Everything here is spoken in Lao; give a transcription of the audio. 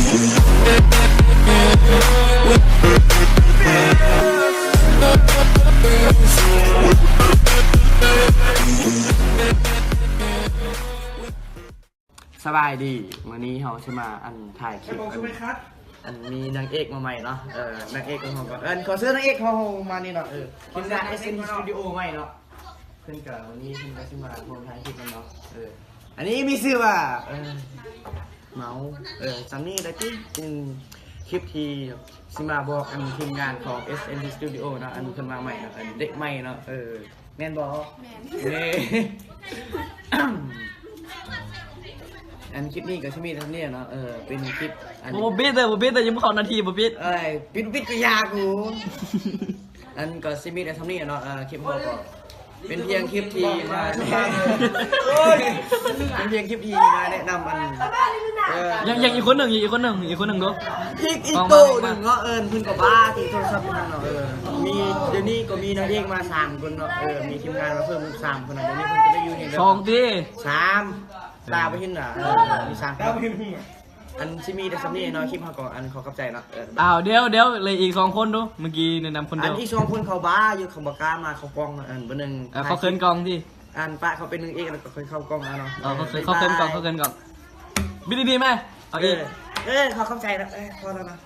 ສະບາຍດີ ມື້ນີ້ເຮົາຊິມາ ອັນ ຖ່າຍຄລິບ ອັນ ອັນມີນາງເອກມາໃໝ່ເນາະ ເອີ ນາງເອກຂອງເຮົາກໍ ອັນ ຂໍເຊີນນາງເອກຂອງເຮົາມານີ້ເນາະ ເອີ ທີມງານ ເອສເອັນ ສະຕູດິໂອ ໃໝ່ເນາະ ເພິ່ນກໍ ມື້ນີ້ເພິ່ນກໍຊິມາຮ່ວມຖ່າຍຄລິບນຳເນາະ ເອີ ອັນນີ້ມີຊື່ວ່າ ເອີ ເມົາ ເອີ ສ່ຳນີ້ໄດ້ຕິ ເປັນຄລິບທີ່ຊິມາບອກ ອັນ ທີມງານຂອງ ເອສເອັນ ສະຕູດິໂອ ເນາະ ອັນເພິ່ນມາໃໝ່ເນາະ ອັນເດັກໃໝ່ເນາະ ເອີ ແມ່ນບໍ່? ແມ່ນ ເອີ ອັນຄລິບນີ້ກໍຊິມີເທົ່ານີ້ເນາະ ເອີ ເປັນຄລິບ ອັນ ບໍ່ ບໍ່ປິດເດີ ບໍ່ປິດເດີ ຍັງບໍ່ເຂົ້ານາທີ ບໍ່ປິດ ເອີຍ ປິດ ປິດກໍຢາກຢູ່ ອັນກໍຊິມີແຕ່ເທົ່ານີ້ເນາະ ເອີ ຄລິບເຮົາກໍເປັນພຽງຄລິບທີ່ມາ ເປັນພຽງຄລິບທີ່ມາແນະນຳ ອັນ ເອີ ຍັງ ຍັງອີກຄົນໜຶ່ງ ອີກຄົນໜຶ່ງ ອີກຄົນໜຶ່ງດູ ອີກ ອີກໂຕໜຶ່ງເນາະ ເອີ ເພິ່ນກໍບ້າຕິໂທລະສັບຢູ່ຫັ້ນເນາະ ເອີ ມີ ດຽວນີ້ກໍມີນາງເອກມາສາມຄົນເນາະ ເອີ ມີທີມງານມາເພີ່ມອີກສາມຄົນເນາະ ດຽວນີ້ເພິ່ນກໍໄດ້ຢູ່ໃນ ສອງຕິ ສາມ ຕາບໍ່ເຫັນນະ ເອີ ມີສາມຄົນ ອັນຊິມີແຕ່ສ່ຳນີ້ເນາະ ຄລິບເຮົາກໍ ອັນ ຂໍຂອບໃຈເນາະ ເອີ ອ້າວ ດຽວ ດຽວ ເຫຼືອອີກສອງຄົນດູ ເມື່ອກີ້ແນະນຳຄົນດຽວ ອັນອີກສອງຄົນເຂົາບ້າຢູ່ ເຂົາບໍ່ກ້າມາເຂົ້າກ້ອງ ອັນ ເບິ່ງໜຶ່ງ ເອີ ເຂົາເຂີນກ້ອງຕິ ອັນປະເຂົາເປັນນາງເອກ ແລ້ວກໍຄ່ອຍເຂົ້າກ້ອງເອົາເນາະ ເອີ ເຂົາເຂີນກ້ອງ ເຂົາເຂີນກ້ອງ ບິດດີໆ ມາ ເອົາອີກ ເອີ ຂໍຂອບໃຈເນາະ ເອີ ພໍແລ້ວເນາະ.